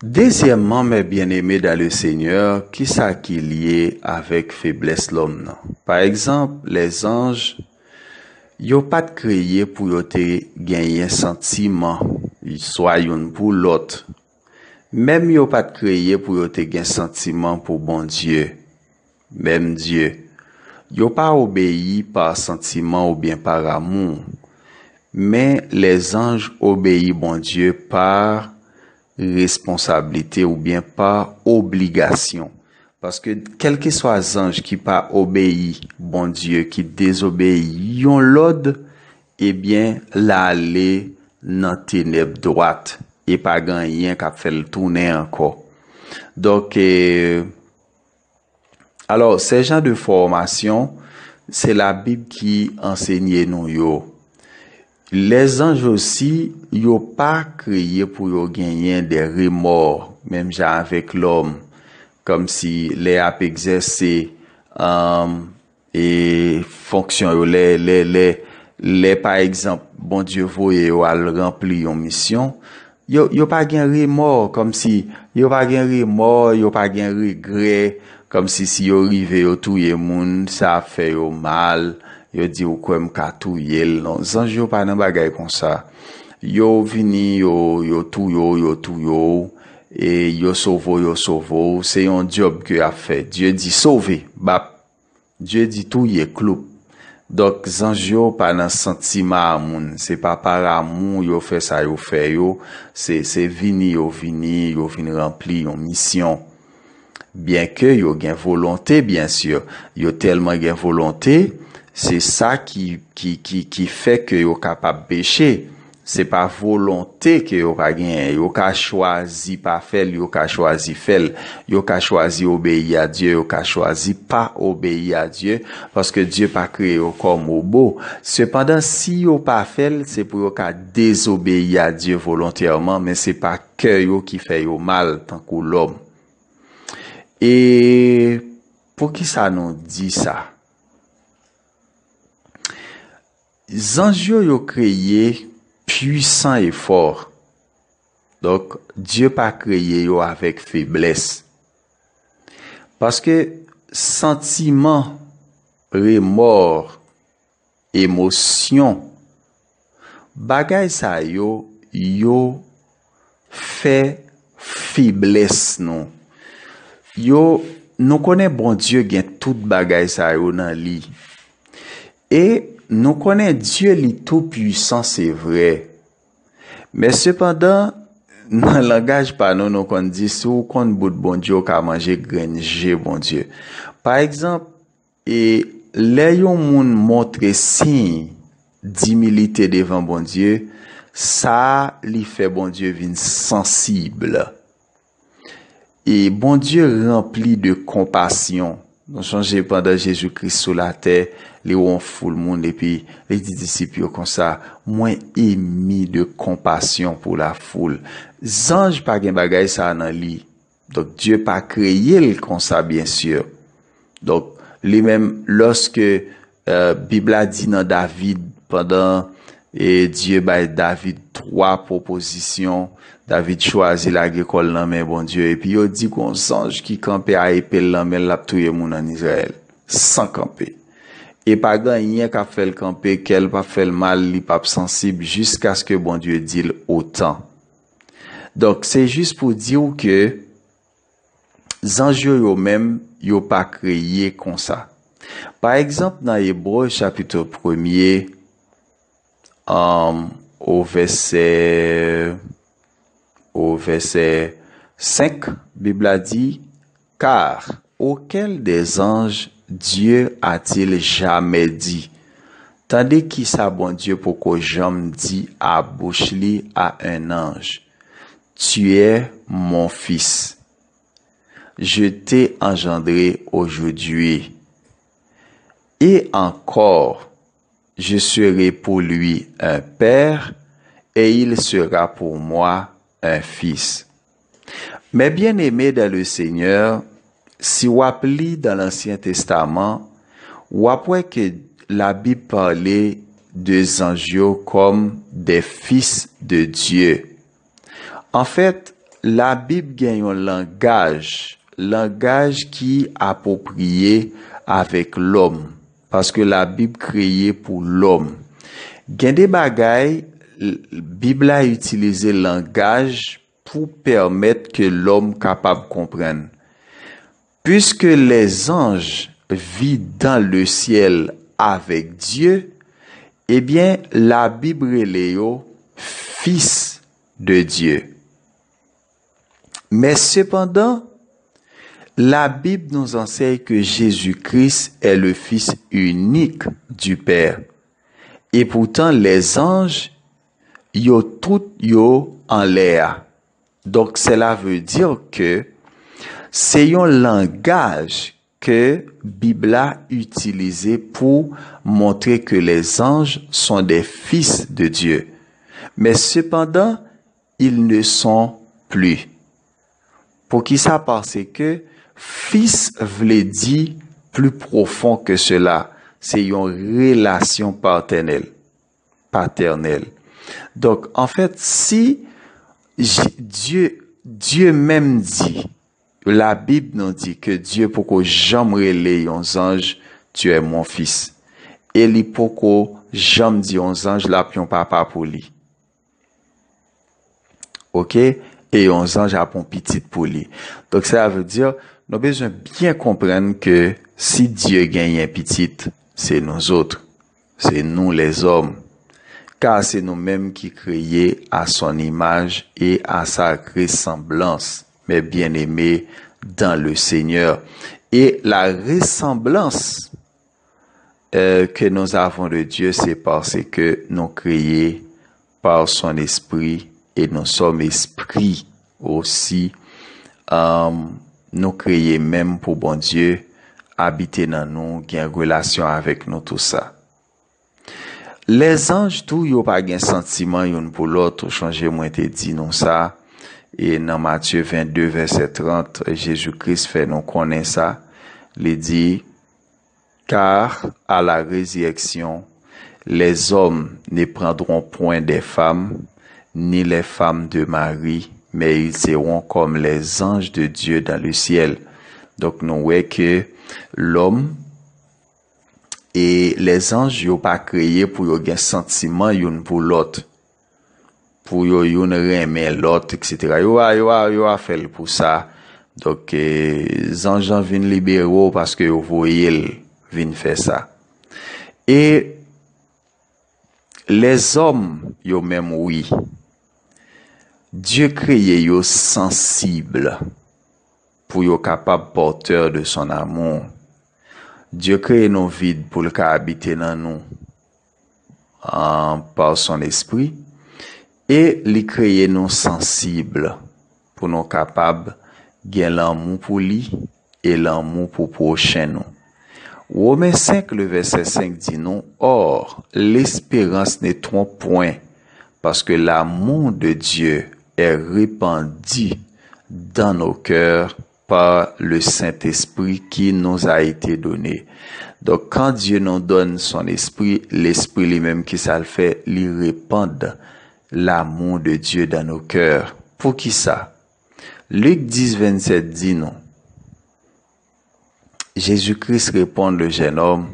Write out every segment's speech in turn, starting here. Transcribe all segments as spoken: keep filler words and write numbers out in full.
Dezyèmman, mes bien-aimés dans le Seigneur, kisa ki lye avèk feblès lòm nan? Pa egzanp, lèzanj, yo pa t kreye pou yo te genyen santiman, swa youn pou lòt. Menm yo pa t kreye pou yo te gen santiman pou Bondye. Menm Dye. Yo pa obeyi pa santiman oubyen pa amou. Men lèzanj obeyi Bondye pa responsablite oubyen pa obligasyon. Paske kèlkeswa zanj ki pa obeyi Bondye, ki dezobeyi yon lòd, ebyen, l ale nan tenèb dwat e pa gen anyen k ap fè l tounen ankò. Donk, e, alò, se jan de fòmasyon, se Labib ki ansenye nou yo. Lèzanj osi, yo pa kreye pou yo genyen de remò, menm jan avèk lòm, kòmsi lè y ap egzèse, um, e fonksyon yo, lè, lè, lè, lè, pa egzanp, Bondye voye yo al ranpli yon misyon, yo, yo pa gen remò, kòmsi yo pa gen remò, yo pa gen regrè, kòmsi si yo rive, yo touye moun, sa ap fè yo mal, yo di, "Ou kwè m ka touye l?" Non, zanj yo pa nan bagay konsa. Yo vini, yo, yo touye w, yo touye w, e yo sove w, yo sove w. Se yon djòb ke y ap fè. Dye di, "Sove, bap." Dye di, "Touye, kloup." Donk, zanj yo pa nan santiman a moun. Se pa pa amou yo fè sa yo fè yo. Se, se vini yo vini, yo vin ranpli yon misyon. Byenke yo gen volonte, byensi, yo tèlman gen volonte, se sa ki, ki, ki, ki fè ke yo kapab peche. Se pa volonte ke yo pa genyen. Yo ka chwazi pa fè l, yo ka chwazi fè l. Yo ka chwazi obeyi a Dye, yo ka chwazi pa obeyi a Dye, paske Dye pa kreye yo kòm wobo. Sepandan, si yo pa fè l, se pou yo ka dezobeyi a Dye volontèman, men se pa kè yo ki fè yo mal, tankou lòm. E poukisa nou di sa? Zanj yo, yo kreye pwisan e fò. Donk, Dye pa kreye yo avèk feblès. Paske santiman, remò, emosyon, bagay sa yo, yo fè feblès nou. Yo, nou konnen Bondye gen tout bagay sa yo nan li. E nou konnen Dye li tou pwisan, se vre. Men sepandan, nan langaj pa nou, nou konn di, "Si w konn bout Bondye, w ka manje grenn je Bondye." Pa egzanp, e lè yon moun montre siy dimilite devan Bondye, sa li fè Bondye vin sansib. E Bondye ranpli de konpasyon. Nou sonje pandan Jezi Kris sou latè, li wè yon foul moun, epi li di disip yo konsa, "Mwen emi de konpasyon pou lafoul." Zanj pa gen bagay sa nan li. Donk, Dye pa kreye l konsa, byensi. Donk, li menm, lòske, e, Bib la di nan David, pandan, e, Dye bay David twa pwopozisyon, David chwazi lage kò l nan men Bondye, epi yo di gon zanj ki kanpe a epe l nan men l, l ap touye moun ann Izrayèl, san kanpe. E pa gen anyen k ap fè l kanpe, kè l p ap fè l mal, li p ap sansib, jiskaske Bondye di l otan. Donk, se jis pou di w ke zanj yo, yo menm, yo pa kreye konsa. Pa egzanp, nan Ebre, chapit premye, um, o vèsè, o vèsè senk, Bib la di, "Car auquel des anges Dieu a-t-il jamais dit?" Tande kisa Bondye poko janm di a bouch li a un ange, "Tu es mon fils. Je t'ai engendré aujourd'hui. Et encore, je serai pour lui un père, et il sera pour moi un fils." Mes bien-aimés dans le Seigneur, si w ap li dans l'Ancien Testament, w ap wè ke Labib pale de zanj yo kòm des fils de Dieu. Anfèt, Labib gen yon langaj, langaj ki apwopriye avèk lòm, paske Labib kreye pou lòm. Gen de bagay, l-, Bib la itilize langaj pou pèmèt ke lòm kapab konprann. Puisque les anges vivent dans le ciel avec Dieu, ebyen, Labib rele yo fis de Dye. Mais cependant, la Bible nous enseigne que Jésus-Christ est le Fils unique du Père. Et pourtant, les anges, yo tout yo anlè a. Donk, cela veut dire que se yon langaj ke Bib la itilize pou montre que les anges sont des fils de Dieu. Mais cependant, ils ne sont plus. Poukisa? Paske fis vle di plus profond que cela. Se yon relasyon patènèl, patènèl. Donk, anfèt, si J-, Dye, Dye menm di, Labib nou di ke Dye poko janm rele yon zanj, "Tu es mon fils." E li poko janm di yon zanj l ap yon papa pou li. Oke? E yon zanj ap yon pitit pou li. Donk, sa vle di, nou bezwen byen konprann ke si Dye genyen pitit, se nou zot. Se nou lèzòm. Car c'est nous-mêmes qui créés à son image et à sa ressemblance, mes bien-aimés dans le Seigneur. Et la ressemblance, euh, que nous avons de Dieu, c'est parce que nous créés par son Esprit et nous sommes esprit aussi. Euh, nou kreye menm pou Bondye abite nan nou, gen relasyon avèk nou, tou sa. Lèzanj tou, yo pa gen santiman youn pou lòt. Ou chonje mwen te di nou sa. E nan Matye vennde, vèsè trant, Jezi Kris fè nou konnen sa. Li di, "Car à la résurrection, les hommes ne prendront point des femmes, ni les femmes de mari, mais ils seront comme les anges de Dieu dans le ciel." Donk, nou wè ke lòm e lèzanj yo pa kreye pou yo gen santiman youn pou lòt, pou yo youn renmen lòt, et cetera. Yo a, yo a, yo a fè l pou sa. Donk, eh, zanj lan vin libere w paske yo voye l vin fè sa. E lèzòm yo menm, wi. Dye kreye yo sansib pou yo kapab porteur de son amour. Dye kreye nou vid pou l ka abite nan nou, ah, par son espri, e li kreye nou sansib pou nou kapab gen lanmou pou li e lanmou pou pwochen nou. Women senk, le vèsè senk di nou, "Or, l'espérance ne trompe point, parce que l'amour de Dieu est répandu dans nos cœurs par le Saint-Esprit qui nous a été donné." Donk, quand Dieu nous donne son esprit, lespri li menm, ki sa l fè? Li repann l'amour de Dieu dans nos cœurs. Poukisa? Lik dis, vennsèt di nou, Jésus-Christ répond le jeune homme,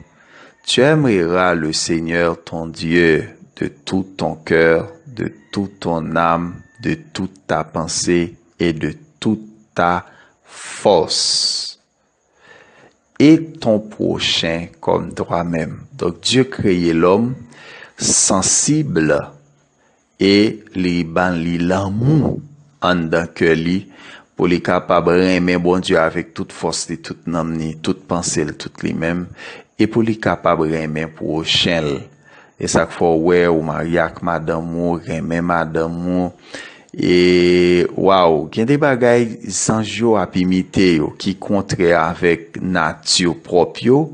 "Tu aimeras le Seigneur ton Dieu de tout ton cœur, de toute ton âme, de toute ta pensée et de toute ta force. Et ton prochain comme toi-même." Donk, Dye kreye lòm sansib e li ban li lanmou anndan kè li pou li kapab renmen Bondye avèk tout fòs li, tout nanm li, tout panse l, tout li menm, e pou li kapab renmen pwochen l. E sa k fè w wè ou marye ak madanm ou, renmen madanm ou. E, waw, gen de bagay zanj yo ap imite yo ki kontrè avèk nati pwòp yo.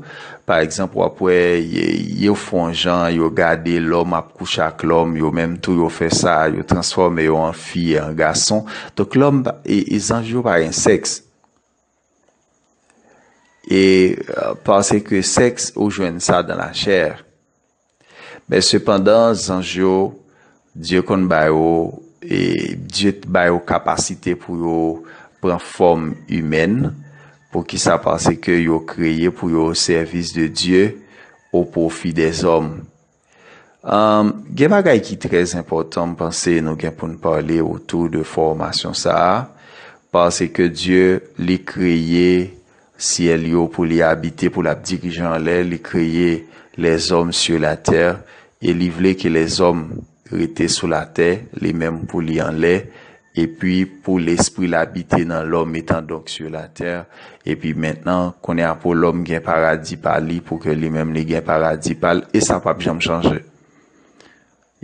Pa egzanp, w ap wè, y-, yo fè yon jan, yo gade lòm ap kouche ak lòm, yo menm tou yo fè sa, yo transfòme yo an fi e an gason. Donk, lòm pa, e, e zanj yo pa gen sèks. E, euh, paske sèks, ou jwenn sa dans la chair. Men sepandan, zanj yo, Dye konn ba yo, e Dye t bay yo kapasite pou yo pran fòm imèn. Poukisa? Paske yo kreye pou yo o sèvis de Dye, o pwofi dèzòm. Gen bagay ki trè enpòtan, m panse nou gen pou n pale otou de fòmasyon sa a, paske Dye, li kreye syèl yo pou li abite, pou l ap dirije anlè, li kreye lèzòm sur la tè, e li vle ke lèzòm rete sou latè, li menm pou li anlè, epi pou lespri l abite nan lòm, etan donk sur la tè, epi mentnan, kounye a pou lòm gen paradi pa li, pou ke li menm li gen paradi pa l, e sa p ap janm chanje.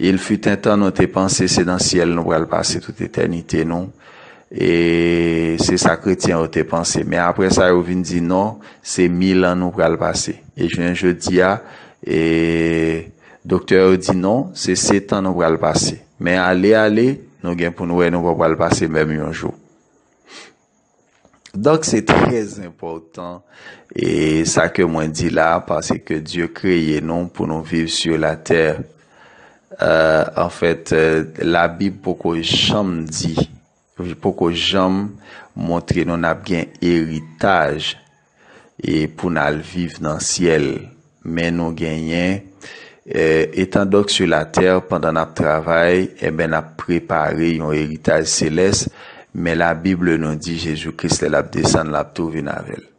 Il fut un temps, nou te panse se nan syèl nou pral pase tout etènite nou, e se sa kretyen yo te panse. Men apre sa, yo vin di non, se mil an nou pral pase. E jounen jodi a, e doktè yo di non, se sèt an nou pral pase. Men ale, ale, nou gen pou n wè nou pa pral pase menm yon jou. Donk, se trè enpòtan, e sa ke mwen di la, paske Dye kreye nou pou nou viv sur la tè. Euh, anfèt, euh, Labib poko janm di, poko janm montre nou n ap gen eritaj e pou n al viv nan syèl. Men nou genyen, euh, etan donk sur la tè, pandan n ap travay, enben, n ap prepare yon eritaj selès. Men Labib nou di Jezi Kris, lè l ap desann, l ap tou vin avè l.